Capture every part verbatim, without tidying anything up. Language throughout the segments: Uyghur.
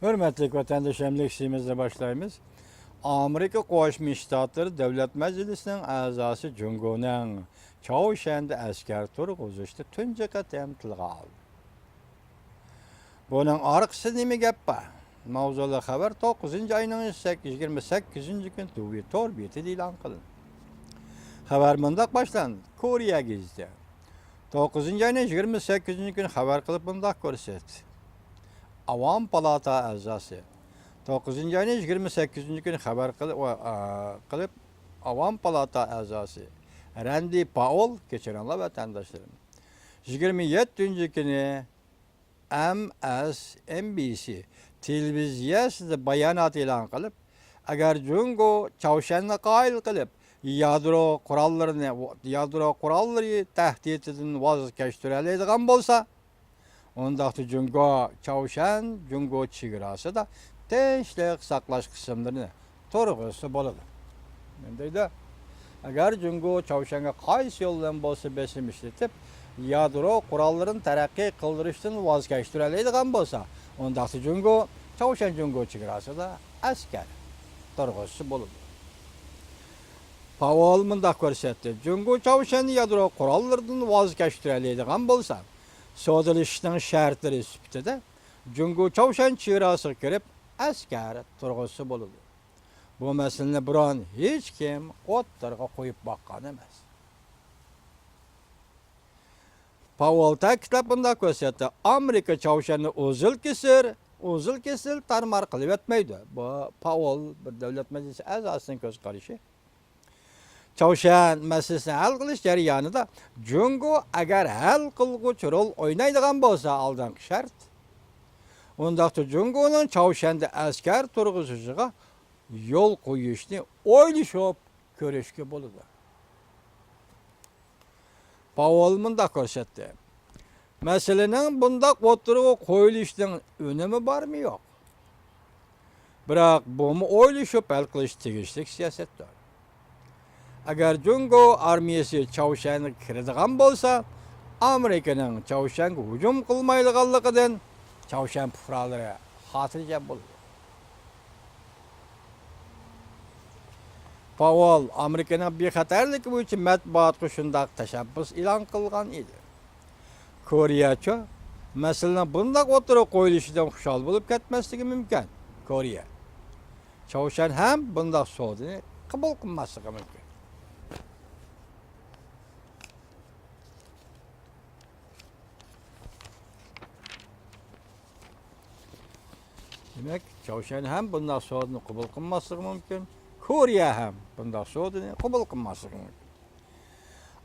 ھۆرمەتلىك ۋەتەنداش، ئەمدىكى سىيىمىزنى باشلايمىز. ئامېرىكا قوشما شتاتلىرى دۆلەت مەجلىسىنىڭ ئەزاسى جۇڭگونىڭ چاۋشيەندە ئەسكەر تۇرغۇزۇشنى تۇنجى قېتىم تىلغا ئالدى. بۇنىڭ ئارقىسىدا نېمە گەپ بار؟ ماۋزۇلۇق خەۋەر توققۇزىنچى ئاينىڭ سەك-، يىگىرمە سەككىزىنچى كۈنى تۇۋى تور بېتىدە ئېلان قىلىندى. خەۋەر مۇنداق باشلاندى. كورېيە گېزىتى توققۇزىنچى ئاينىڭ يىگىرمە سەككىزىنچى كۈنى خەۋەر قىلىپ مۇنداق كۆرسەتتى. ئاۋام پالاتا ئەزاسى، توققۇزىنچى ئاينىڭ يىگىرمە سەككىزىنچى كۈنى خەۋەر قىلىپ، ۋە، ئا، قىلىپ، ئاۋام پالاتا ئەزاسى رەندى پائول، كەچۈرۈڭلار ۋەتەنداشلىرىم، يىگىرمە يەتتىنچى كۈنى ئېم ئېس ئېن بى سى تېلېۋىزىيەسىدە بايانات ئېلان قىلىپ، ئەگەر جۇڭگو چاۋشيەننى قايىل قىلىپ، يادرو قوراللىرىنى، يادرو قوراللىرى تەھدىتىدىن ۋاز كەچتۈرەلەيدىغان بولسا، ئۇنداقتا جۇڭگو چاۋشيەن جۇڭگو چېگراسىدا تىنچلىق ساقلاش قىسىملىرىنى تۇرغۇزسا بولىدۇ. نېمە دەيدۇ؟ ئەگەر جۇڭگو چاۋشيەنگە قايسى يول بىلەن بولسا بېسىم ئىشلىتىپ، يادرو قوراللىرىنى تەرەققىي قىلدۇرۇشتىن ۋاز كەچتۈرەلەيدىغان بولسا، ئۇنداقتا جۇڭگو چاۋشيەن جۇڭگو چېگراسىدا ئەسكەر تۇرغۇزسا بولىدۇ. پاۋېل مۇنداق كۆرسەتتى، جۇڭگو چاۋشيەن يادرو قوراللىرىدىن ۋاز كەچتۈرەلەيدىغان بولسا، سودىلىشىشنىڭ شەرتلىرى سۈپىتىدە جۇڭگو چاۋشيەن چېگراسىغا كىرىپ ئەسكەر تۇرغۇزسا بولىدۇ. بۇ مەسىلىنى بۇرۇن ھېچكىم ئوتتۇرىغا قويۇپ باققان ئەمەس. پاۋېل تەكىتلەپ مۇنداق كۆرسەتتى، ئامېرىكا چاۋشيەننى ئۇزۇل كېسىل، ئۇزۇل كېسىل تارمار قىلىۋەتمەيدۇ. بۇ پاۋېل بىر دۆلەت مەجلىسى ئەزاسىنىڭ كۆز قارىشى. چاۋشيەن مەسىلىسىنى ھەل قىلىش جەريانىدا جۇڭگو ئەگەر ھەل قىلغۇچ رول ئوينايدىغان بولسا، ئالدىنقى شەرت، ئۇنداقتا جۇڭگونىڭ چاۋشيەندە ئەسكەر تۇرغۇزۇشىغا يول قويۇشنى ئويلىشىپ كۆرۈشكە بولىدۇ. پاۋېل مۇنداق كۆرسەتتى، مەسىلىنىڭ بۇنداق ئوتتۇرىغا قويۇلۇشىنىڭ ئۈنۈمى بارمۇ يوق؟ بىراق بۇمۇ ئويلىشىپ ھەل قىلىش تېگىشلىك سىياسەتتۇر. ئەگەر جۇڭگو ئارمىيەسى چاۋشيەنگە كىرىدىغان بولسا، ئامېرىكىنىڭ چاۋشيەنگە ھۇجۇم قىلمايدىغانلىقىدىن چاۋشيەن پۇقرالىرى خاتىرجەم بولىدۇ. پاۋېل ئامېرىكىنىڭ بىخەتەرلىكى بويىچە مەتبۇئاتقا شۇنداق تەشەببۇس ئېلان قىلغان ئىدى. كورېيەچۇ مەسىلىنىڭ بۇنداق ئوتتۇرىغا قويۇلۇشىدىن خۇشال بولۇپ كەتمەسلىكى مۇمكىن. كورېيە، چاۋشيەن ھەم بۇنداق سودىنى قوبۇل قىلماسلىقى مۇمكىن. دېمەك، چاۋشيەن ھەم بۇنداق سودىنى قوبۇل قىلماسلىقى مۇمكىن، كورېيە ھەم بۇنداق سودىنى قوبۇل قىلماسلىقى مۇمكىن.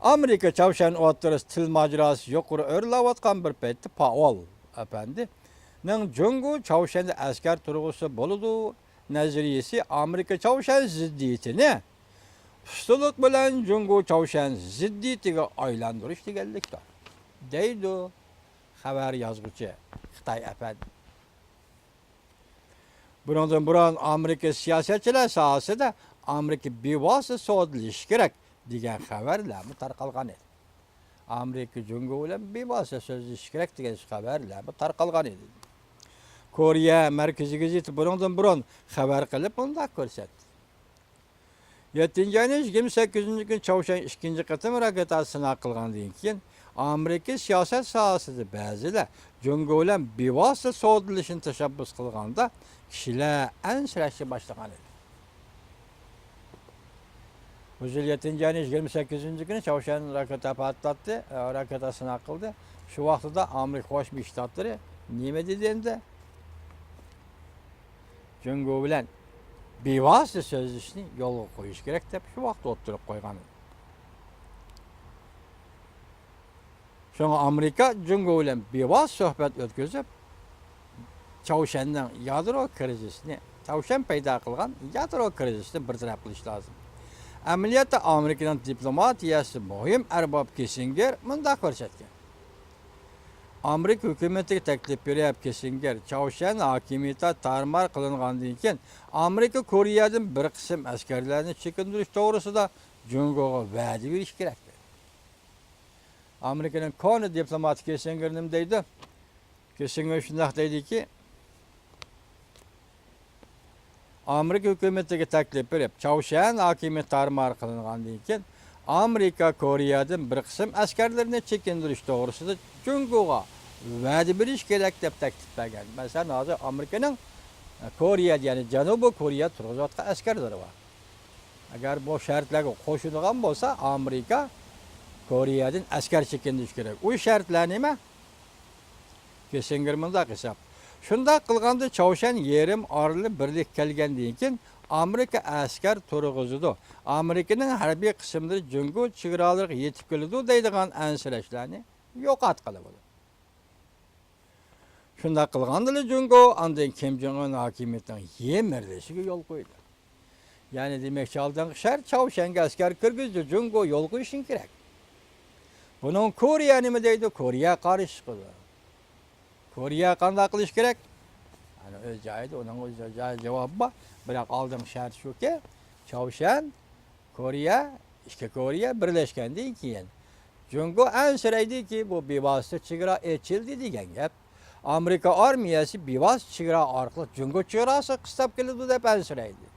ئامېرىكا چاۋشيەن ئوتتۇرىسىدا تىل ماجىراسى يۇقىرى ئۆرلەۋاتقان بىر پەيتتە پاۋېل ئەپەندىنىڭ جۇڭگو چاۋشيەندە ئەسكەر تۇرغۇزسا بولىدۇ نەزەرىيىسى ئامېرىكا چاۋشيەن زىددىيىتىنى ئۇستىلىق بىلەن جۇڭگو چاۋشيەن زىددىيىتىگە ئايلاندۇرۇش دېگەنلىكتۇر، دەيدۇ خەۋەر يازغۇچى خىتاي ئەپەندى. بۇنىڭدىن بۇرۇن ئامېرىكا سىياسەتچىلەر ساھەسىدە ئامېرىكا بىۋاسىتە سودىلىشىشى كېرەك دېگەن خەۋەرلەرمۇ تارقالغان ئىدى. ئامېرىكا جۇڭگو بىلەن بىۋاسىتە سۆزلىشىشى كېرەك دېگەن خەۋەرلەرمۇ تارقالغان ئىدى. كورېيە مەركىزىي گېزىتى بۇنىڭدىن بۇرۇن خەۋەر قىلىپ مۇنداق كۆرسەتتى. يەتتىنچى ئاينىڭ يىگىرمە سەككىزىنچى كۈنى چاۋشيەن ئىككىنچى قېتىم راكېتا سىناق قىلغاندىن كېيىن، ئامېرىكا سىياسەت ساھەسىدە بەزىلەر جۇڭگو بىلەن بىۋاسىتە سودىلىشىشنى تەشەببۇس قىلغاندا، كىشىلەر ئەنسىرەشكە باشلىغان ئىدى. بۇ يىل يەتتىنچى ئاينىڭ يىگىرمە سەككىزىنچى كۈنى چاۋشيەن راكېتا پارتلاتتى، ئە، راكېتا سىناق قىلدى. شۇ ۋاقتىدا ئامېرىكا قوشما شتاتلىرى نېمە دېدى ئەمدى؟ جۇڭگو بىلەن بىۋاسىتە سۆزلىشىشنى يولغا قويۇش كېرەك دەپ شۇ ۋاقىتتا ئوتتۇرىغا قويغان ئىدى. شۇڭا ئامېرىكا جۇڭگو بىلەن بىۋاسىتە سۆھبەت ئۆتكۈزۈپ، چاۋشيەننىڭ يادرو كىرىزىسىنى، چاۋشيەن پەيدا قىلغان يادرو كىرىزىسىنى بىر تەرەپ قىلىش لازىم. ئەمەلىيەتتە ئامېرىكىنىڭ دىپلوماتىيەسى مۇھىم ئەرباب كىسسىنگېر مۇنداق كۆرسەتكەن. ئامېرىكا ھۆكۈمىتىگە تەكلىپ بېرىپ، كىسسىنگېر چاۋشيەن ھاكىمىيىتى تارمار قىلىنغاندىن كېيىن، ئامېرىكا كورېيەدىن بىر قىسىم ئەسكەرلەرنى چېكىندۈرۈش توغرىسىدا جۇڭگوغا ۋەدە بېرىشى كېرەك، دېدى. ئامېرىكىنىڭ كونا دىپلوماتى كىسسىنگېر نېمە دەيدۇ؟ كىسسىنگېر شۇنداق دەيدىكى، ئامېرىكا ھۆكۈمىتىگە تەكلىپ بېرىپ، چاۋشيەن ھاكىمىيىتى تارمار قىلىنغاندىن كېيىن، ئامېرىكا كورېيەدىن بىر قىسىم ئەسكەرلىرىنى چېكىندۈرۈش توغرىسىدا جۇڭگوغا ۋەدە بېرىش كېرەك دەپ تەكلىپ بەرگەن. مەسىلەن، ھازىر ئامېرىكىنىڭ كورېيەدە، يەنى جەنۇبىي كورېيەدە تۇرغۇزۇۋاتقان ئەسكەرلىرى بار. ئەگەر بۇ شەرتلەرگە قوشۇلىدىغان بولسا، ئامېرىكا كورېيەدىن ئەسكەر چېكىندۈرۈش كېرەك. ئۇ شەرتلەر نېمە؟ كىسسىنگېر مۇنداق ھېساب. شۇنداق قىلغاندا، چاۋشيەن يېرىم ئارىلى بىرلىككە كەلگەندىن كېيىن، ئامېرىكا ئەسكەر تۇرغۇزىدۇ، ئامېرىكىنىڭ ھەربىي قىسىملىرى جۇڭگو چېگرالىرىغا يېتىپ كېلىدۇ دەيدىغان ئەنسىرەشلەرنى يوقاتقىلى بولىدۇ. شۇنداق قىلغاندىلا، جۇڭگو ئاندىن كىم جوڭ ئۇن ھاكىمىيىتىنىڭ يىمىرىلىشىگە يول قويىدۇ. يەنى دېمەكچى، ئالدىنقى شەرت، چاۋشيەنگە ئەسكەر كىرگۈزدى، جۇڭگو يول قويۇشى كېرەك. بۇنىڭ كورېيە نېمە دەيدۇ؟ كورېيە قارشى چىقىدۇ. كورېيە قانداق قىلىش كېرەك؟ ئەنە ئۆز جايىدا، ئۇنىڭ ئۆز جايىدا جاۋابى بار. بىراق ئالدىنقى شەرت شۇكى، چاۋشيەن، كورېيە، ئىككى كورېيە بىرلەشكەندىن كېيىن، جۇڭگو ئەنسىرەيدىكى، بۇ بىۋاسىتە چېگرا ئېچىلدى دېگەن گەپ. ئامېرىكا ئارمىيەسى بىۋاسىتە چېگرا ئارقىلىق جۇڭگو چېگراسىغا قىستاپ كېلىدۇ دەپ ئەنسىرەيدۇ.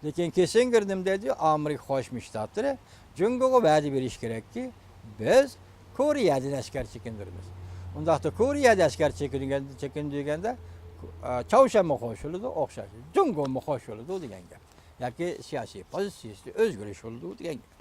لېكىن كىسسىنگېر نېمە دەيدۇ؟ ئامېرىكا قوشما شتاتلىرى جۇڭگوغا ۋەدە بېرىشى كېرەككى، بىز كورېيەدىن ئەسكەر چېكىندۈرىمىز. ئۇنداقتا كورېيەدە ئەسكەر چېكىندۈرگەندە، چېكىندۈرگەندە، ئا، چاۋشيەنمۇ قوشۇلىدۇ، ئوخشاش. جۇڭگومۇ قوشۇلىدۇ دېگەن گەپ. ياكى سىياسىي پوزىتسىيىسىدە ئۆزگىرىش بولىدۇ دېگەن گەپ.